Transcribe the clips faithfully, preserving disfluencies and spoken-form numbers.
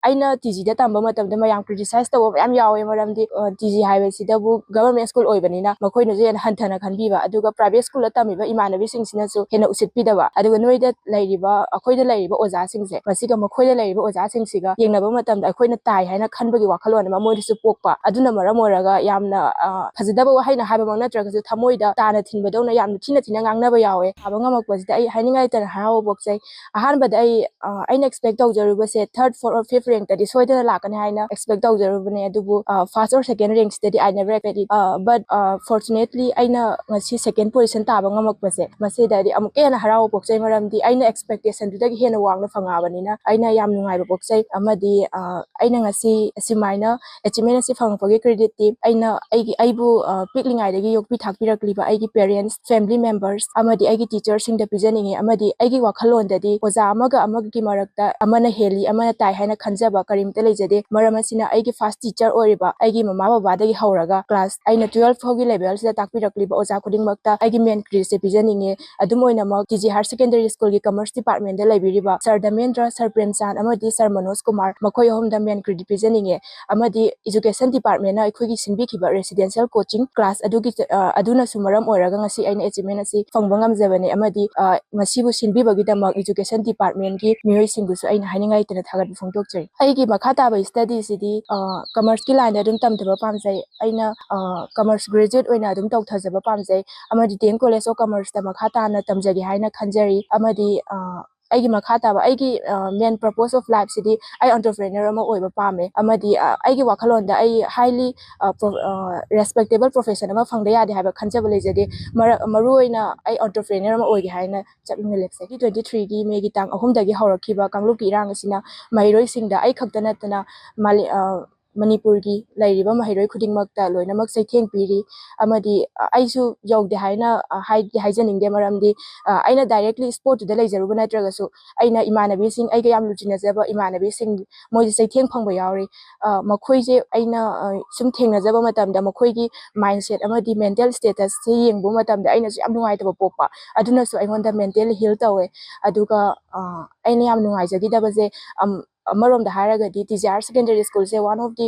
ꯑꯩꯅ ꯇꯤ ꯖꯤꯗ ꯇꯝꯕ ꯃꯇꯝꯗ ꯃꯌꯥꯝ ꯀ꯭ꯔꯤꯇꯤꯁꯥꯏꯁ ꯇꯧꯕ ꯃꯌꯥꯝ ꯌꯥꯎꯋꯦ, ꯃꯔꯝꯗꯤ ꯇꯤ ꯖꯤ ꯍꯥꯏꯕꯁꯤꯗꯕꯨ ꯒꯚꯔꯟꯃꯦꯟ ꯁ꯭ꯀꯨꯜ ꯑꯣꯏꯕꯅꯤꯅ ꯃꯈꯣꯏꯅꯁꯨ ꯍꯦꯟꯅ ꯍꯟꯊꯅ ꯈꯟꯕꯤꯕ, ꯑꯗꯨꯒ ꯄ꯭ꯔꯥꯏꯚꯦꯠ ꯁ꯭ꯀꯨꯜꯗ ꯇꯝꯃꯤꯕ ꯏꯃꯥꯟꯅꯕꯤꯁꯤꯡꯁꯤꯅꯁꯨ ꯍꯦꯟꯅ ꯎꯁꯤꯠꯄꯤꯗꯕ, ꯑꯗꯨꯒ ꯅꯣꯏꯗ ꯂꯩꯔꯤꯕ, ꯑꯩꯈꯣꯏꯗ ꯂꯩꯔꯤꯕ ꯑꯣꯖꯥꯁꯤꯡꯁꯦ, ꯃꯁꯤꯒ ꯃꯈꯣꯏꯗ ꯂꯩꯔꯤꯕ ꯑꯣꯖꯥꯁꯤꯡꯁꯤꯒ ꯌꯦꯡꯅꯕ ꯃꯇꯝꯗ ꯑꯩꯈꯣꯏꯅ ꯇꯥꯏ ꯍꯥꯏꯅ ꯈꯟꯕꯒꯤ ꯋꯥꯈꯜꯂꯣꯟ ꯑꯃ ꯃꯣꯏꯗꯁꯨ ꯄꯣꯛꯄ, ꯑꯗꯨꯅ ꯃꯔꯝ ꯑꯣꯏꯔꯒ ꯌꯥꯝꯅ ꯑ, ꯐꯖꯗꯕ ꯋꯥꯍꯩꯅ ꯍꯥꯏꯕꯃꯛ ꯅꯠꯇ꯭ꯔꯒꯁꯨ ꯊꯃꯣꯏꯗ ꯇꯥꯅ ꯊꯤꯟꯕꯗꯧꯅ ꯌꯥꯝꯅ ꯊꯤꯅ ꯊꯤꯅ ꯉꯥꯡꯅꯕ ꯌꯥꯎꯋꯦ꯫ ꯊꯥꯕ ꯉꯝꯃꯛꯄꯁꯤꯗ ꯑꯩ ꯍꯥꯏꯅꯤꯡꯉꯥꯏ ꯂꯩꯇꯅ ꯍꯔꯥꯎꯕ ꯄꯣꯛꯆꯩ꯫ ꯑꯍꯥꯟꯕꯗ ꯑꯩ ꯑ, ꯑꯩꯅ ꯑꯦꯛꯁꯄꯦꯛ ꯇꯧꯖꯔꯨꯕꯁꯦ ꯊꯥꯔꯠ, ꯐꯣꯔꯠ ꯑꯣꯔ ꯐꯤꯐ ꯔꯦꯡꯛꯇꯗꯤ ꯁꯣꯏꯗꯅ ꯂꯥꯛꯀꯅꯤ ꯍꯥꯏꯅ ꯑꯦꯛꯁꯄꯦꯛ ꯇꯧꯖꯔꯨꯕꯅꯦ, ꯑꯗꯨꯕꯨ ꯐꯥꯔꯁ ꯑꯣꯔ ꯁꯦꯀꯦꯟ ꯔꯦꯡꯛꯁꯤꯗꯗꯤ I never expected it, but fortunately ꯑꯩꯅ ꯉꯁꯤ ꯁꯦꯀꯦꯟ ꯄꯣꯖꯤꯁꯟ ꯇꯥꯕ ꯉꯝꯃꯛꯄꯁꯦ, ꯃꯁꯤꯗꯗꯤ ꯑꯃꯨꯛꯀ ꯍꯦꯟꯅ ꯍꯔꯥꯎꯕ ꯄꯣꯛꯆꯩ, ꯃꯔꯝꯗꯤ ꯑꯩꯅ ꯑꯦꯛꯁꯄꯦꯛꯇꯦꯁꯟꯗꯨꯗꯒꯤ ꯍꯦꯟꯅ ꯋꯥꯡꯅ ꯐꯪꯉꯛꯑꯕꯅꯤꯅ ꯑꯩꯅ ꯌꯥꯝ ꯅꯨꯡꯉꯥꯏꯕ ꯄꯣꯛꯆꯩ꯫ ꯑꯃꯗꯤ ꯑ, ꯑꯩꯅ ꯉꯁꯤ ꯑꯁꯨꯃꯥꯏꯅ ꯑꯦꯆꯤꯞꯃꯦꯟ ꯑꯁꯤ ꯐꯪꯉꯛꯄꯒꯤ ꯀ꯭ꯔꯦꯗꯤꯠꯇꯤ ꯑꯩꯅ ꯑꯩꯒꯤ, ꯑꯩꯕꯨ ꯑ, ꯄꯤꯛꯂꯤꯉꯩꯗꯒꯤ ꯌꯣꯛꯄꯤ ꯊꯥꯛꯄꯤꯔꯛꯂꯤꯕ ꯑꯩꯒꯤ ꯄꯦꯔꯦꯟꯁ, ꯐꯦꯃꯤꯂꯤ ꯃꯦꯝꯕꯔꯁ ꯑꯃꯗꯤ ꯑꯩꯒꯤ ꯇꯤꯆꯔꯁꯤꯡꯗ ꯄꯤꯖꯅꯤꯡꯉꯤ꯫ ꯑꯃꯗꯤ ꯑꯩꯒꯤ ꯋꯥꯈꯜꯂꯣꯟꯗꯗꯤ ꯑꯣꯖꯥ ꯑꯃꯒ ꯑꯃꯒꯤ ꯃꯔꯛꯇ ꯑꯃꯅ ꯍꯦꯜꯂꯤ, ꯑꯃꯅ ꯇꯥꯏ ꯍꯥꯏꯅ ꯈꯟꯖꯕ ꯀꯔꯤꯝꯇ ꯂꯩꯖꯗꯦ꯫ ꯃꯔꯝ ꯑꯁꯤꯅ ꯑꯩꯒꯤ ꯐꯥꯔꯁ ꯇꯤꯆꯔ ꯑꯣꯏꯔꯤꯕ ꯑꯩꯒꯤ ꯃꯃꯥ ꯕꯕꯥꯗꯒꯤ ꯍꯧꯔꯒ ꯀ꯭ꯂꯥꯁ ꯑꯩꯅ ꯇꯨꯋꯦꯜꯐ ꯐꯥꯎꯒꯤ ꯂꯦꯚꯦꯜꯁꯤꯗ ꯇꯥꯛꯄꯤꯔꯛꯂꯤꯕ ꯑꯣꯖꯥ ꯈꯨꯗꯤꯡꯃꯛꯇ ꯑꯩꯒꯤ ꯃꯦꯟ ꯀ꯭ꯔꯦꯗꯤꯠꯁꯦ ꯄꯤꯖꯅꯤꯡꯉꯤ꯫ ꯑꯗꯨꯝ ꯑꯣꯏꯅꯃꯛ ꯇꯤ ꯖꯤ ꯍꯥꯌꯔ ꯁꯦꯀꯦꯟꯗꯔꯤ ꯁ꯭ꯀꯨꯜꯒꯤ ꯀꯃꯔꯁ ꯗꯤꯄꯥꯔꯠꯃꯦꯟꯗ ꯂꯩꯕꯤꯔꯤꯕ ꯁꯥꯔ ꯙꯔꯃꯦꯟꯗ꯭ꯔ, ꯁꯥꯔ ꯄ꯭ꯔꯦꯝꯆꯥꯟ ꯑꯃꯗꯤ ꯁꯥꯔ ꯃꯅꯣꯖ ꯀꯨꯃꯥꯔ, ꯃꯈꯣꯏ ꯑꯍꯨꯝꯗ ꯃꯦꯟ ꯀ꯭ꯔꯦꯗꯤꯠ ꯄꯤꯖꯅꯤꯡꯉꯤ꯫ ꯑꯃꯗꯤ ꯏꯖꯨꯀꯦꯁꯟ ꯗꯤꯄꯥꯔꯠꯃꯦꯟꯅ ꯑꯩꯈꯣꯏꯒꯤ ꯁꯤꯟꯕꯤꯈꯤꯕ ꯔꯦꯁꯤꯗꯦꯟꯁꯤꯌꯦꯜ ꯀꯣꯆꯤꯡ ꯀ꯭ꯂꯥꯁ ꯑꯗꯨꯒꯤ, ꯑ, ꯑꯗꯨꯅꯁꯨ ꯃꯔꯝ ꯑꯣꯏꯔꯒ ꯉꯁꯤ ꯑꯩꯅ ꯑꯦꯆꯤꯞꯃꯦꯟ ꯑꯁꯤ ꯐꯪꯕ ꯉꯝꯖꯕꯅꯤ꯫ ꯑꯃꯗꯤ, ꯑ, ꯃꯁꯤꯕꯨ ꯁꯤꯟꯕꯤꯕꯒꯤꯗꯃꯛ ꯏꯖꯨꯀꯦꯁꯟ ꯗꯤꯄꯥꯔꯠꯃꯦꯟꯒꯤ ꯃꯤꯑꯣꯏꯁꯤꯡꯕꯨꯁꯨ ꯑꯩꯅ ꯍꯥꯏꯅꯤꯡꯉꯥꯏ ꯂꯩꯇꯅ ꯊꯥꯒꯠꯄ ꯐꯣꯡꯗꯣꯛꯆꯔꯤ꯫ ꯑꯩꯒꯤ ꯃꯈꯥ ꯇꯥꯕ ꯁ꯭ꯇꯗꯤꯁꯤꯗꯤ, ꯑ, ꯀꯃꯔꯁꯀꯤ ꯂꯥꯏꯟꯗ ꯑꯗꯨꯝ ꯇꯝꯊꯕ ꯄꯥꯝꯖꯩ꯫ ꯑꯩꯅ, ꯑ, ꯀꯃꯔꯁ ꯒ꯭ꯔꯦꯖꯨꯑꯦꯠ ꯑꯣꯏꯅ ꯑꯗꯨꯝ ꯇꯧꯊꯖꯕ ꯄꯥꯝꯖꯩ꯫ ꯑꯃꯗꯤ ꯗꯤ ꯑꯦꯝ ꯀꯣꯂꯦꯖ ꯑꯣꯐ ꯀꯃꯔꯁꯇ ꯃꯈꯥ ꯇꯥꯅ ꯇꯝꯖꯒꯦ ꯍꯥꯏꯅ ꯈꯟꯖꯔꯤ꯫ ꯑꯃꯗꯤ, ꯑ, ꯑꯩꯒꯤ ꯃꯈꯥ ꯇꯥꯕ, ꯑꯩꯒꯤ, ꯑ, ꯃꯦꯟ ꯄꯔꯄꯣꯁ ꯑꯣꯐ ꯂꯥꯏꯐꯁꯤꯗꯤ ꯑꯩ ꯑꯣꯟꯇꯔꯄ꯭ꯔꯦꯅꯔ ꯑꯃ ꯑꯣꯏꯕ ꯄꯥꯝꯃꯦ꯫ ꯑꯃꯗꯤ, ꯑ, ꯑꯩꯒꯤ ꯋꯥꯈꯜꯂꯣꯟꯗ ꯑꯩ ꯍꯥꯏꯂꯤ, ꯑ, ꯄ꯭ꯔꯣ-, ꯑ, ꯔꯦꯁꯄꯦꯛꯇꯦꯕꯜ ꯄ꯭ꯔꯣꯐꯦꯁꯟ ꯑꯃ ꯐꯪꯗ ꯌꯥꯗꯦ ꯍꯥꯏꯕ ꯈꯟꯖꯕ ꯂꯩꯖꯗꯦ꯫ ꯃꯔ-, ꯃꯔꯨꯑꯣꯏꯅ ꯑꯩ ꯑꯣꯟꯇꯔꯄ꯭ꯔꯦꯅꯔ ꯑꯃ ꯑꯣꯏꯒꯦ ꯍꯥꯏꯅ ꯆꯞ ꯌꯨꯡꯅ ꯂꯦꯞꯆꯩ꯫ ꯇ꯭ꯋꯦꯟꯇꯤ ꯇ꯭ꯋꯦꯟꯇꯤ ꯊ꯭ꯔꯤꯒꯤ ꯃꯦꯒꯤ ꯇꯥꯡ ꯑꯍꯨꯝꯗꯒꯤ ꯍꯧꯔꯛꯈꯤꯕ ꯀꯥꯡꯂꯨꯞꯀꯤ ꯏꯔꯥꯡ ꯑꯁꯤꯅ ꯃꯍꯩꯔꯣꯏꯁꯤꯡꯗ ꯑꯩ ꯈꯛꯇ ꯅꯠꯇꯅ ꯃꯥꯂꯦ-, ꯑ, ꯃꯅꯤꯄꯨꯔꯒꯤ ꯂꯩꯔꯤꯕ ꯃꯍꯩꯔꯣꯏ ꯈꯨꯗꯤꯡꯃꯛꯇ ꯂꯣꯏꯅꯃꯛ ꯆꯩꯊꯦꯡ ꯄꯤꯔꯤ꯫ ꯑꯃꯗꯤ, ꯑ, ꯑꯩꯁꯨ ꯌꯧꯗꯦ ꯍꯥꯏꯅ, ꯑ, ꯍꯥꯏꯗꯤ ꯍꯥꯏꯖꯅꯤꯡꯗꯦ, ꯃꯔꯝꯗꯤ, ꯑ, ꯑꯩꯅ ꯗꯥꯏꯔꯦꯛꯂꯤ ꯁ꯭ꯄꯣꯔꯠꯇꯨꯗ ꯂꯩꯖꯔꯨꯕ ꯅꯠꯇ꯭ꯔꯒꯁꯨ ꯑꯩꯅ ꯏꯃꯥꯟꯅꯕꯤꯁꯤꯡ, ꯑꯩꯒ ꯌꯥꯝ ꯂꯨꯆꯤꯟꯅꯖꯕ ꯏꯃꯥꯟꯅꯕꯤꯁꯤꯡ ꯃꯣꯏꯁꯦ ꯆꯩꯊꯦꯡ ꯐꯪꯕ ꯌꯥꯎꯔꯤ꯫ ꯑ, ꯃꯈꯣꯏꯁꯦ ꯑꯩꯅ, ꯑ, ꯁꯨꯝ ꯊꯦꯡꯅꯖꯕ ꯃꯇꯝꯗ ꯃꯈꯣꯏꯒꯤ ꯃꯥꯏꯟꯁꯦꯠ ꯑꯃꯗꯤ ꯃꯦꯟꯇꯦꯜ ꯁ꯭ꯇꯦꯇꯁꯁꯦ ꯌꯦꯡꯕ ꯃꯇꯝꯗ ꯑꯩꯅꯁꯨ ꯌꯥꯝ ꯅꯨꯡꯉꯥꯏꯇꯕ ꯄꯣꯛꯄ, ꯑꯗꯨꯅꯁꯨ ꯑꯩꯉꯣꯟꯗ ꯃꯦꯟꯇꯦꯜ ꯍꯤꯜ ꯇꯧꯋꯦ꯫ ꯑꯗꯨꯒ, ꯑ, ꯑꯩꯅ ꯌꯥꯝ ꯅꯨꯡꯉꯥꯏꯖꯈꯤꯗꯕꯁꯦ, ꯑꯝ, ꯑꯃꯔꯣꯝꯗ ꯍꯥꯏꯔꯒꯗꯤ ꯇꯤ ꯖꯤ ꯍꯥꯌꯔ ꯁꯦꯀꯦꯟꯗꯔꯤ ꯁ꯭ꯀꯨꯜꯁꯦ ꯋꯥꯟ ꯑꯣꯐ ꯗꯤ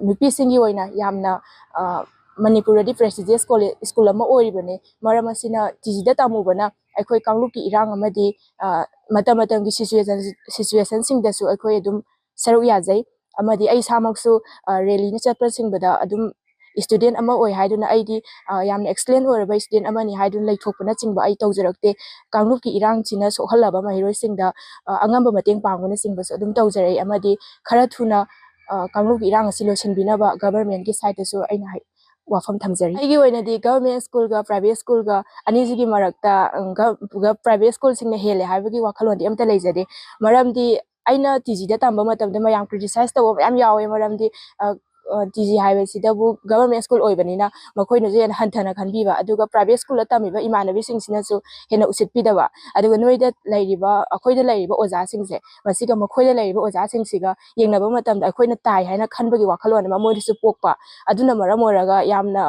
ꯅꯨꯄꯤꯁꯤꯡꯒꯤ ꯑꯣꯏꯅ ꯌꯥꯝꯅ ꯃꯅꯤꯄꯨꯔꯗꯗꯤ ꯄ꯭ꯔꯦꯁꯇꯤꯖꯤꯌꯁ ꯀꯣꯂꯦꯖ ꯁ꯭ꯀꯨꯜ ꯑꯃ ꯑꯣꯏꯔꯤꯕꯅꯤ꯫ ꯃꯔꯝ ꯑꯁꯤꯅ ꯇꯤ ꯖꯤꯗ ꯇꯝꯃꯨꯕꯅ ꯑꯩꯈꯣꯏ ꯀꯥꯡꯂꯨꯞꯀꯤ ꯏꯔꯥꯡ ꯑꯃꯗꯤ ꯃꯇꯝ ꯃꯇꯝꯒꯤ ꯁꯤꯆꯨꯋꯦꯁꯟ ꯁꯤꯆꯨꯋꯦꯁꯟꯁꯤꯡꯗꯁꯨ ꯑꯩꯈꯣꯏ ꯑꯗꯨꯝ ꯁꯔꯨꯛ ꯌꯥꯖꯩ꯫ ꯑꯃꯗꯤ ꯑꯩ ꯏꯁꯥꯃꯛꯁꯨ ꯔꯦꯂꯤꯅꯆꯠꯄꯁꯤꯡꯕꯗ ꯑꯗꯨꯝ ꯏꯁꯇꯨꯗꯦꯟ ꯑꯃ ꯑꯣꯏ ꯍꯥꯏꯗꯨꯅ ꯑꯩꯗꯤ ꯌꯥꯝꯅ ꯑꯦꯛꯁꯂꯦꯟ ꯑꯣꯏꯔꯕ ꯏꯁꯇꯨꯗꯦꯟ ꯑꯃꯅꯤ ꯍꯥꯏꯗꯨꯅ ꯂꯩꯊꯣꯛꯄꯅꯆꯤꯡꯕ ꯑꯩ ꯇꯧꯖꯔꯛꯇꯦ꯫ ꯀꯥꯡꯂꯨꯞꯀꯤ ꯏꯔꯥꯡꯁꯤꯅ ꯁꯣꯛꯍꯜꯂꯕ ꯃꯍꯩꯔꯣꯏꯁꯤꯡꯗ ꯑꯉꯝꯕ ꯃꯇꯦꯡ ꯄꯥꯡꯕꯅꯆꯤꯡꯕꯁꯨ ꯑꯗꯨꯝ ꯇꯧꯖꯔꯛꯏ꯫ ꯑꯃꯗꯤ ꯈꯔ ꯊꯨꯅ ꯀꯥꯡꯂꯨꯞꯀꯤ ꯏꯔꯥꯡ ꯑꯁꯤ ꯂꯣꯏꯁꯤꯟꯕꯤꯅꯕ ꯒꯚꯔꯟꯃꯦꯟꯠꯀꯤ ꯁꯥꯏꯠꯇꯁꯨ ꯑꯩꯅ ꯋꯥꯐꯝ ꯊꯝꯖꯔꯤ꯫ ꯑꯩꯒꯤ ꯑꯣꯏꯅꯗꯤ ꯒꯚꯔꯟꯃꯦꯟꯠ ꯁ꯭ꯀꯨꯜꯒ ꯄ꯭ꯔꯥꯏꯚꯦꯠ ꯁ꯭ꯀꯨꯜꯒ ꯑꯅꯤꯁꯤꯒꯤ ꯃꯔꯛꯇ ꯄ꯭ꯔꯥꯏꯚꯦꯠ ꯁ꯭ꯀꯨꯜꯁꯤꯡꯅ ꯍꯦꯜꯂꯦ ꯍꯥꯏꯕꯒꯤ ꯋꯥꯈꯜꯂꯣꯟꯗꯤ ꯑꯝꯇ ꯂꯩꯖꯗꯦ꯫ ꯃꯔꯝꯗꯤ ꯑꯩꯅ ꯇꯤ ꯖꯤꯗ ꯇꯝꯕ ꯃꯇꯝꯗ ꯃꯌꯥꯝ ꯀ꯭ꯔꯤꯇꯤꯁꯥꯏꯁ ꯇꯧꯕ ꯃꯌꯥꯝ ꯌꯥꯎꯋꯦ꯫ ꯃꯔꯝꯗꯤ ꯇꯤ ꯖꯤ ꯍꯥꯏꯕꯁꯤꯗꯕꯨ ꯒꯚꯔꯟꯃꯦꯟꯠ ꯁ꯭ꯀꯨꯜ ꯑꯣꯏꯕꯅꯤꯅ ꯃꯈꯣꯏꯅꯁꯨ ꯍꯦꯟꯅ ꯍꯟꯊꯅ ꯈꯟꯕꯤꯕ, ꯑꯗꯨꯒ ꯄ꯭ꯔꯥꯏꯚꯦꯠ ꯁ꯭ꯀꯨꯜꯗ ꯇꯝꯃꯤꯕ ꯏꯃꯥꯟꯅꯕꯤꯁꯤꯡꯁꯤꯅꯁꯨ ꯍꯦꯟꯅ ꯎꯁꯤꯠꯄꯤꯗꯕ꯫ ꯑꯗꯨꯒ ꯅꯣꯏꯗ ꯂꯩꯔꯤꯕ, ꯑꯩꯈꯣꯏꯗ ꯂꯩꯔꯤꯕ ꯑꯣꯖꯥꯁꯤꯡꯁꯦ, ꯃꯁꯤꯒ ꯃꯈꯣꯏꯗ ꯂꯩꯔꯤꯕ ꯑꯣꯖꯥꯁꯤꯡꯁꯤꯒ ꯌꯦꯡꯅꯕ ꯃꯇꯝꯗ ꯑꯩꯈꯣꯏꯅ ꯇꯥꯏ ꯍꯥꯏꯅ ꯈꯟꯕꯒꯤ ꯋꯥꯈꯜꯂꯣꯟ ꯑꯃ ꯃꯣꯏꯗꯁꯨ ꯄꯣꯛꯄ꯫ ꯑꯗꯨꯅ ꯃꯔꯝ ꯑꯣꯏꯔꯒ ꯌꯥꯝꯅ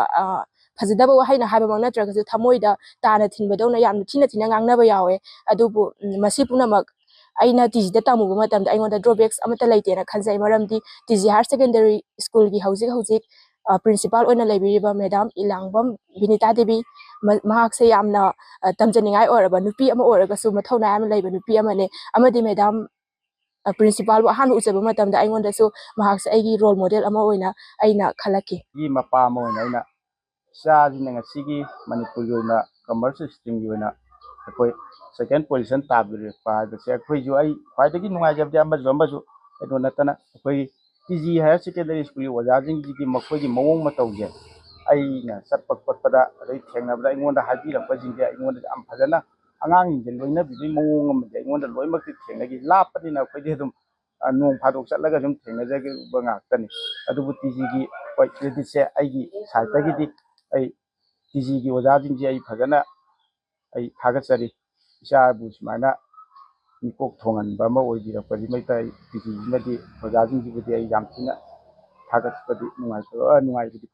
ꯐꯖꯗꯕ ꯋꯥꯍꯩꯅ ꯍꯥꯏꯕꯃꯛ ꯅꯠꯇ꯭ꯔꯒꯁꯨ ꯊꯃꯣꯏꯗ ꯇꯥꯅ ꯊꯤꯟꯕꯗꯧꯅ ꯌꯥꯝꯅ ꯊꯤꯅ ꯊꯤꯅ ꯉꯥꯡꯅꯕ ꯌꯥꯎꯋꯦ꯫ ꯑꯗꯨꯕꯨ ꯃꯁꯤ ꯄꯨꯝꯅꯃꯛ ꯑꯩꯅ ꯇꯤ ꯖꯤꯗ ꯇꯝꯃꯨꯕ ꯃꯇꯝꯗ ꯑꯩꯉꯣꯟꯗ ꯗ꯭ꯔꯣꯕꯦꯛꯁ ꯑꯃꯠꯇ ꯂꯩꯇꯦꯅ ꯈꯟꯖꯩ꯫ ꯃꯔꯝꯗꯤ ꯇꯤ ꯖꯤ ꯍꯥꯌꯔ ꯁꯦꯀꯦꯟꯗꯔꯤ ꯁ꯭ꯀꯨꯜꯒꯤ ꯍꯧꯖꯤꯛ ꯍꯧꯖꯤꯛ ꯄ꯭ꯔꯤꯟꯁꯤꯄꯥꯜ ꯑꯣꯏꯅ ꯂꯩꯕꯤꯔꯤꯕ ꯃꯦꯗꯥꯝ ꯏꯂꯥꯡꯕꯝ ꯕꯤꯅꯤꯇꯥ ꯗꯦꯕꯤ, ꯃꯍꯥꯛꯁꯦ ꯌꯥꯝꯅ ꯇꯝꯖꯅꯤꯡꯉꯥꯏ ꯑꯣꯏꯔꯕ ꯅꯨꯄꯤ ꯑꯃ ꯑꯣꯏꯔꯒꯁꯨ ꯃꯊꯧꯅꯥ ꯌꯥꯝꯅ ꯂꯩꯕ ꯅꯨꯄꯤ ꯑꯃꯅꯤ꯫ ꯑꯃꯗꯤ ꯃꯦꯗꯥꯝ ꯄ꯭ꯔꯤꯟꯁꯤꯄꯥꯜꯕꯨ ꯑꯍꯥꯟꯕ ꯎꯖꯕ ꯃꯇꯝꯗ ꯑꯩꯉꯣꯟꯗꯁꯨ ꯃꯍꯥꯛꯁꯦ ꯑꯩꯒꯤ ꯔꯣꯜ ꯃꯣꯗꯦꯜ ꯑꯃ ꯑꯣꯏꯅ ꯑꯩꯅ ꯈꯜꯂꯛꯈꯤ꯫ ꯃꯄꯥ ꯑꯃ ꯑꯣꯏꯅ ꯑꯩꯅ ꯏꯆꯥꯁꯤꯅ ꯉꯁꯤꯒꯤ ꯃꯅꯤꯄꯨꯔꯒꯤ ꯑꯣꯏꯅ ꯀꯃꯔꯁ ꯁ꯭ꯇ꯭ꯔꯤꯝꯒꯤ ꯑꯣꯏꯅ ꯑꯩꯈꯣꯏ ꯁꯦꯀꯦꯟ ꯄꯣꯖꯤꯁꯟ ꯇꯥꯕꯤꯔꯛꯄ ꯍꯥꯏꯕꯁꯦ ꯑꯩꯈꯣꯏꯁꯨ, ꯑꯩ ꯈ꯭ꯋꯥꯏꯗꯒꯤ ꯅꯨꯡꯉꯥꯏꯖꯕꯗꯤ ꯑꯃꯁꯨ ꯑꯃꯁꯨ ꯀꯩꯅꯣ ꯅꯠꯇꯅ ꯑꯩꯈꯣꯏꯒꯤ ꯇꯤ ꯖꯤ ꯍꯥꯌꯔ ꯁꯦꯀꯦꯟꯗꯔꯤ ꯁ꯭ꯀꯨꯜꯒꯤ ꯑꯣꯖꯥꯁꯤꯡꯁꯤꯒꯤ ꯃꯈꯣꯏꯒꯤ ꯃꯑꯣꯡ ꯃꯇꯧꯁꯦ ꯑꯩꯅ ꯆꯠꯄ ꯈꯣꯠꯄꯗ ꯑꯗꯩ ꯊꯦꯡꯅꯕꯗ ꯑꯩꯉꯣꯟꯗ ꯍꯥꯏꯕꯤꯔꯛꯄꯁꯤꯡꯁꯦ ꯑꯩꯉꯣꯟꯗ ꯌꯥꯝ ꯐꯖꯅ ꯑꯉꯥꯡꯁꯤꯡꯁꯦ ꯂꯣꯏꯅꯕꯤꯕꯒꯤ ꯃꯑꯣꯡ ꯑꯃꯗꯤ ꯑꯩꯉꯣꯟꯗ ꯂꯣꯏꯅꯃꯛꯇꯤ ꯊꯦꯡꯅꯈꯤ꯫ ꯂꯥꯞꯄꯅꯤꯅ ꯑꯩꯈꯣꯏꯗꯤ ꯑꯗꯨꯝ ꯅꯣꯡ ꯐꯥꯗꯣꯛ ꯆꯠꯂꯒ ꯁꯨꯝ ꯊꯦꯡꯅꯖꯈꯤꯕ ꯉꯥꯛꯇꯅꯤ꯫ ꯑꯗꯨꯕꯨ ꯇꯤ ꯖꯤꯒꯤ, ꯍꯣꯏ, ꯀ꯭ꯔꯦꯗꯤꯠꯁꯦ ꯑꯩꯒꯤ ꯁꯥꯏꯠꯇꯒꯤꯗꯤ ꯑꯩ ꯇꯤ ꯖꯤꯒꯤ ꯑꯣꯖꯥꯁꯤꯡꯁꯦ ꯑꯩ ꯐꯖꯅ ꯑꯩ ꯊꯥꯒꯠꯆꯔꯤ꯫ ꯏꯆꯥꯕꯨ ꯁꯨꯃꯥꯏꯅ ꯃꯤꯀꯣꯛ ꯊꯣꯡꯍꯟꯕ ꯑꯃ ꯑꯣꯏꯕꯤꯔꯛꯄꯁꯤꯃꯛꯇ ꯑꯩ ꯇꯤ ꯖꯤꯁꯤꯃꯗꯤ, ꯑꯣꯖꯥꯁꯤꯡꯁꯤꯕꯨꯗꯤ ꯑꯩ ꯌꯥꯝ ꯊꯤꯅ ꯊꯥꯒꯠꯄꯗꯤ ꯅꯨꯡꯉꯥꯏꯇꯕ, ꯅꯨꯡꯉꯥꯏꯕꯗꯤ